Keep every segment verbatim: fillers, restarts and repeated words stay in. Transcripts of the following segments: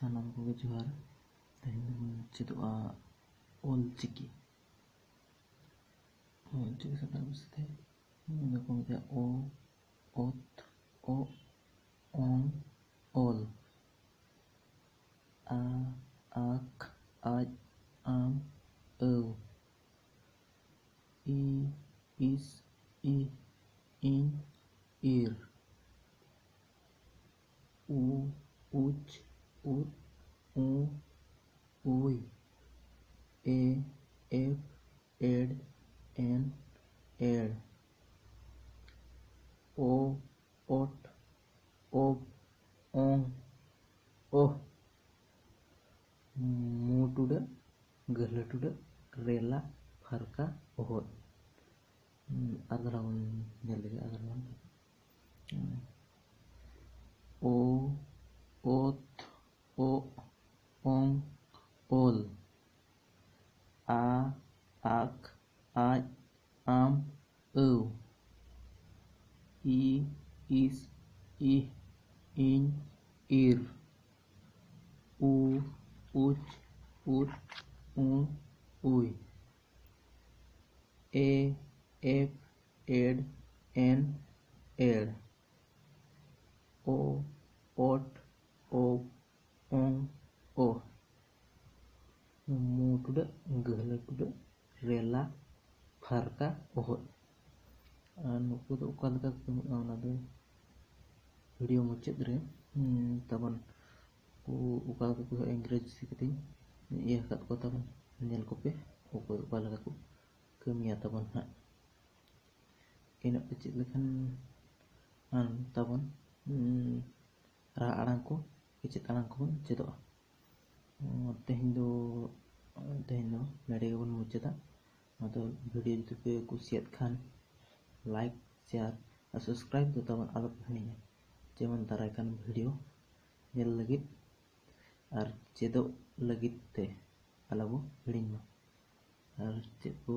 ᱥᱟᱱᱟᱢ ᱠᱚᱜᱮ ᱡᱚᱦᱟᱨ᱾ ᱛᱮᱦᱮᱧ ᱫᱚᱵᱚᱱ ᱪᱮᱫᱚᱜᱼᱟ ᱚᱞ ᱪᱤᱠᱤ᱾ ᱚᱞ ᱪᱤᱠᱤ ᱥᱟᱱᱛᱟᱲᱤ ᱯᱟᱹᱨᱥᱤ ᱛᱮ ᱱᱚᱣᱟ ᱫᱚᱠᱚ ᱢᱮᱛᱟᱜᱼᱟ ᱚ, ᱚᱛ, ᱚᱜ, ᱚᱝ, ᱚᱞ᱾ ᱟ, ᱟᱠ, ᱟᱡ, ᱟᱢ, ᱟᱹᱣ᱾ ᱤ, ᱤᱥ, ᱤ, ᱤᱧ, ᱤᱨ᱾ ᱩ, ᱩᱪ, ᱩᱫ, ᱩ, ᱩᱭ᱾ ᱮ, ᱮᱯ, ᱮᱰ, ᱮᱱ, ᱮᱲ᱾ ᱚ, ᱚᱴ, ᱚᱵ, ᱚᱝ, ᱚᱦ᱾ ᱢᱩ ᱴᱩᱰᱟᱹᱜ, ᱜᱟᱹᱦᱞᱟᱹ ᱴᱩᱰᱟᱹᱜ, ᱨᱮᱞᱟ, ᱯᱷᱟᱨᱠᱟ, ᱚᱦᱚᱫ᱾ ᱦᱩᱸ, ᱟᱨ ᱫᱷᱟᱨᱟ ᱵᱚᱱ ᱧᱮᱞ ᱞᱮᱜᱮ, ᱟᱨ ᱫᱷᱟᱨᱟ ᱵᱚᱱ᱾ ᱦᱩᱸ᱾ ᱳ, ᱳᱛ, ᱳᱜ, ᱳᱝ, ᱳᱞ᱾ ᱟ, ᱟᱠ, ᱟᱡ, ᱟᱢ, ᱟᱹᱣ᱾ ᱤ, ᱤᱥ, ᱤᱦ, ᱤᱧ, ᱤᱨ᱾ ᱩ, ᱩᱪ, ᱩᱫ, ᱩ, ᱩᱭ᱾ ᱮ, ᱮᱯ, ᱮᱰ, ᱮᱱ, ᱮᱲ᱾ ᱳ, ᱳᱴ, ᱳᱵ, ᱳᱝ, ᱳᱦ᱾ ᱢᱩ ᱴᱩᱰᱟᱹᱜ, ᱜᱟᱹᱦᱞᱟᱹ ᱴᱩᱰᱟᱹᱜ, ᱨᱮᱞᱟ, ᱯᱷᱟᱨᱠᱟ, ᱚᱦᱚᱫ᱾ ᱟᱨ ᱱᱩᱠᱩ ᱫᱚ ᱚᱠᱟ ᱞᱮᱠᱟ ᱠᱚ ᱠᱟᱹᱢᱤᱜᱼᱟ, ᱚᱱᱟ ᱫᱚ ᱵᱷᱤᱰᱤᱭᱳ ᱢᱩᱪᱟᱹᱫ ᱨᱮ, ᱦᱩᱸ, ᱛᱟᱵᱚᱱ ᱠᱚ ᱚᱠᱟ ᱞᱮᱠᱟ ᱠᱚ ᱤᱝᱨᱮᱡᱤ ᱠᱟᱛᱮᱧ ᱤᱭᱟᱹ ᱟᱠᱟᱫ ᱠᱚ ᱛᱟᱵᱚᱱ, ᱧᱮᱞ ᱠᱚᱯᱮ ᱚᱠᱚᱭ ᱚᱠᱟ ᱞᱮᱠᱟ ᱠᱚ ᱠᱟᱹᱢᱤᱭᱟ ᱛᱟᱵᱚᱱ ᱦᱟᱸᱜ᱾ ᱤᱱᱟᱹᱜ ᱯᱮ ᱪᱮᱫ ᱞᱮᱠᱷᱟᱱ ᱛᱟᱵᱚᱱ, ᱩᱸ, ᱨᱟᱦᱟ ᱟᱲᱟᱝ ᱠᱚ, ᱠᱮᱪᱮᱫ ᱟᱲᱟᱝ ᱠᱚᱵᱚᱱ ᱪᱮᱫᱚᱜᱼᱟ᱾ ᱩᱸ, ᱛᱮᱦᱮᱧ ᱫᱚ, ᱛᱮᱦᱮᱧ ᱫᱚ ᱱᱚᱰᱮ ᱜᱮᱵᱚᱱ ᱢᱩᱪᱟᱹᱫᱟ᱾ ᱟᱫᱚ ᱵᱷᱤᱰᱤᱭᱳ ᱡᱩᱫᱤ ᱯᱮ ᱠᱩᱥᱤᱭᱟᱫ ᱠᱷᱟᱱ, ᱞᱟᱭᱤᱠ, ᱥᱮᱭᱟᱨ ᱟᱨ ᱥᱟᱵᱥᱠᱨᱟᱭᱤᱵ ᱫᱚ ᱛᱟᱵᱚᱱ ᱟᱞᱚᱯᱮ ᱦᱤᱲᱤᱧᱟ, ᱡᱮᱢᱚᱱ ᱫᱟᱨᱟᱭ ᱠᱟᱱ ᱵᱷᱤᱰᱤᱭᱳ ᱧᱮᱞ ᱞᱟᱹᱜᱤᱫ ᱟᱨ ᱪᱮᱫᱚᱜ ᱞᱟᱹᱜᱤᱫ ᱛᱮ ᱟᱞᱚ ᱵᱚ ᱦᱤᱲᱤᱧ ᱢᱟ᱾ ᱟᱨ ᱪᱮᱫ ᱠᱚ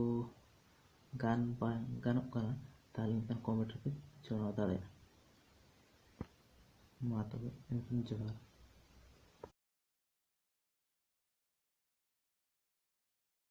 ᱜᱟᱱ ᱵᱟᱝ ᱜᱟᱱᱚᱜ ᱠᱟᱱᱟ, ᱛᱟᱦᱞᱮ ᱮᱱᱠᱷᱟᱱ ᱠᱚᱢᱮᱱᱴ ᱨᱮᱯᱮ ᱡᱟᱱᱟᱣ ᱫᱟᱲᱮᱭᱟᱜᱼᱟ᱾ ᱢᱟ ᱛᱚᱵᱮ ᱮᱱᱠᱷᱟᱱ ᱡᱚᱦᱟᱨ᱾